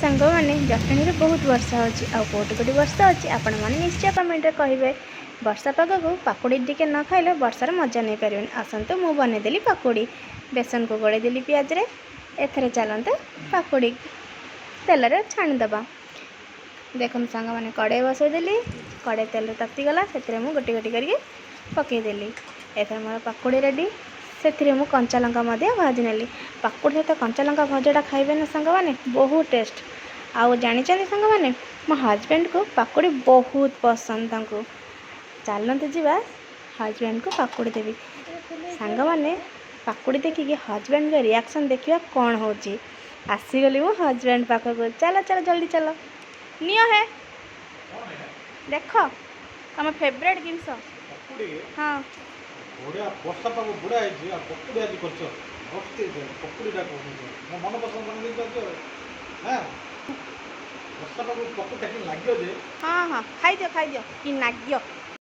ସାଙ୍ଗମାନେ, ଜଟଣୀରେ ବହୁତ ବର୍ଷା ହେଉଛି। ଆଉ କେଉଁଠି କେଉଁଠି ବର୍ଷା ଅଛି, ଆପଣମାନେ ନିଶ୍ଚୟ କମେଣ୍ଟରେ କହିବେ। ବର୍ଷା ପାଗକୁ ପାକୁଡ଼ି ଟିକେ ନ ଖାଇଲେ ବର୍ଷାର ମଜା ନେଇପାରିବେନି। ଆସନ୍ତୁ, ମୁଁ ବନେଇଦେଲି ପାକୁଡ଼ି। ବେସନକୁ ଗୋଳେଇ ଦେଲି ପିଆଜରେ। ଏଥର ଚାଲନ୍ତୁ, ପାକୁଡ଼ି ତେଲରେ ଛାଣିଦେବା। ଦେଖନ୍ତୁ ସାଙ୍ଗମାନେ, କଡ଼େଇ ବସେଇଦେଲି। କଡ଼େଇ ତେଲ ତାତିଗଲା, ସେଥିରେ ମୁଁ ଗୋଟି ଗୋଟି କରିକି ପକାଇଦେଲି। ଏଥର ମୋର ପାକୁଡ଼ି ରେଡ଼ି। ସେଥିରେ ମୁଁ କଞ୍ଚା ଲଙ୍କା ମଧ୍ୟ ଭାଜି ନେଲି। ପାକୁଡ଼ି ସହିତ କଞ୍ଚା ଲଙ୍କା ଭଜାଟା ଖାଇବେ ନା ସାଙ୍ଗମାନେ, ବହୁତ ଟେଷ୍ଟ। ଆଉ ଜାଣିଛନ୍ତି ସାଙ୍ଗମାନେ, ମୋ ହଜବେଣ୍ଡକୁ ପାକୁଡ଼ି ବହୁତ ପସନ୍ଦ ତାଙ୍କୁ। ଚାଲନ୍ତୁ ଯିବା, ହଜବେଣ୍ଡକୁ ପାକୁଡ଼ି ଦେବି। ସାଙ୍ଗମାନେ, ପାକୁଡ଼ି ଦେଖିକି ହଜବେଣ୍ଡଙ୍କ ରିଆକ୍ସନ୍ ଦେଖିବା କ'ଣ ହେଉଛି। ଆସିଗଲି ମୁଁ ହଜବେଣ୍ଡ ପାଖକୁ। ଚାଲ ଚାଲ, ଜଲ୍ଦି ଚାଲ। ନିଅ ହେ, ଦେଖ ତମ ଫେଭରେଟ୍ ଜିନିଷ। ପକୁଡ଼ି? ହଁ। ବଢ଼ିଆ, ବର୍ଷା ପାଗ ବୁଢ଼ା ହେଇଛି ଆଉ ପକୁଡ଼ି ଆଜି କରିଛ। ମସ୍ତ ହେଇଛି ପକୁଡ଼ିଟା। କହୁଛ ମୋ ମନ ପସନ୍ଦ ବନେଇ ଦେଇଛ ଆଜି ଆଉ। ହଁ, ବର୍ଷା ପାଗ ପକୁଡ଼ିଟା କି ଲାଗିବ ଯେ। ହଁ ହଁ, ଖାଇଦିଅ ଖାଇଦିଅ, କି ନାଗ୍ୟ।